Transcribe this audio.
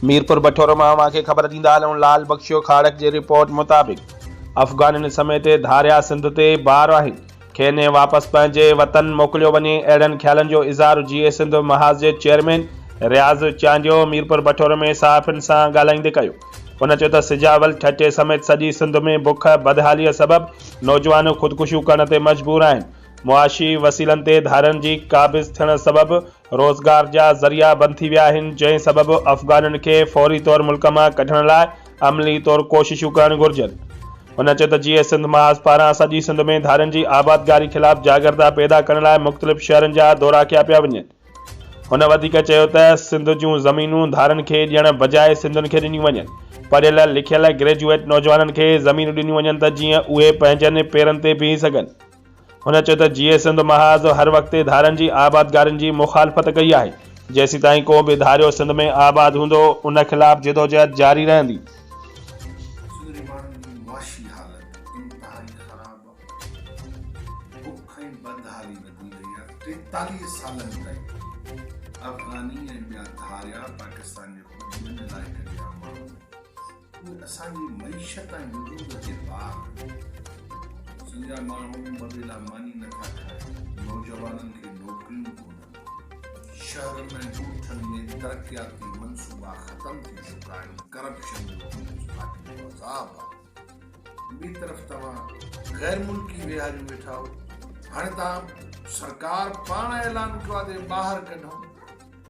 ميرپور بٺورو مان اوهان کي خبر ڏيندا هلون لال بخشيو کاڙڪ جي رپورٽ مطابق افغانين سميت ڌاريا سنڌ تي بار آهن کين واپس پنهنجي وطن موڪليو وڃي اهڙن خيالن جو اظهار جيئي سنڌ محاذ جي چيئرمين رياض چانڊيو ميرپور بٺورو ۾ صحافين سان ڳالهائيندي ڪيو هن چيو ته سجاول ٺٽي سميت سڄي سنڌ ۾ بک بدحالي سبب نوجوان خودڪشيون ڪرڻ تي مجبور آهن معاشي وسيلن تي ڌارين جي قابض ٿيڻ سبب روزگار جا ذريعا بند ٿي ويا آهن، جنهن سبب افغانين کي فوري طور ملڪ مان ڪڍڻ لاء عملي طور ڪوششون ڪرڻ گهرجن. هن چيو ته جيئي سنڌ محاذ پاران سڄي سنڌ ۾ ڌارين جي آبادگاري خلاف جاڳرتا پيدا ڪرڻ لاء مختلف شهرن جا دورا ڪيا پيا وڃن. هن وڌيڪ چيو ته سنڌ جون زمينون ڌارين کي ڏيڻ بجاء سنڌين کي ڏنيون وڃن، پڙهيل لکيل گريجوئيٽ نوجوانن کي زمينون ڏنيون وڃن ته جيئن اهي پنهنجن پيرن تي بيهي سگهن. هن چيو ته جيئي سنڌ محاذ هر وقت ڌارين جي آبادگارين جي مخالفت ڪئي آهي، جيسيتائين ڪو به ڌاريو سنڌ ۾ آباد هوندو ان خلاف جدوجهد جاري رهندي. سنڌ جي ماڻهن جي معاشي حالت انتهائي خراب آهي، بک ۽ بدحالي وڌي وئي آهي، 43 سالن تائين افغاني ۽ ٻيا ڌاريا پاڪستان جي ٻين علائقن جا ماڻهو اهي اسان جي معيشت ۽ وجود تي بار آهن. سنڌ جا ماڻهو ٻه ويلا ماني نٿا کائن، نوجوانن کي نوڪريون ڪونهن، شهرن ۽ ڳوٺن ۾ ترقياتي منصوبا ختم ٿي چڪا آهن، ڪرپشن جو پيپلز پارٽي جو عذاب آهي. ٻي طرف توهان غير ملڪي ويهاريون ويٺا آهيو، هاڻي توهان سرڪار پاڻ اعلان ڪيو آهي ته ٻاهر ڪڍون.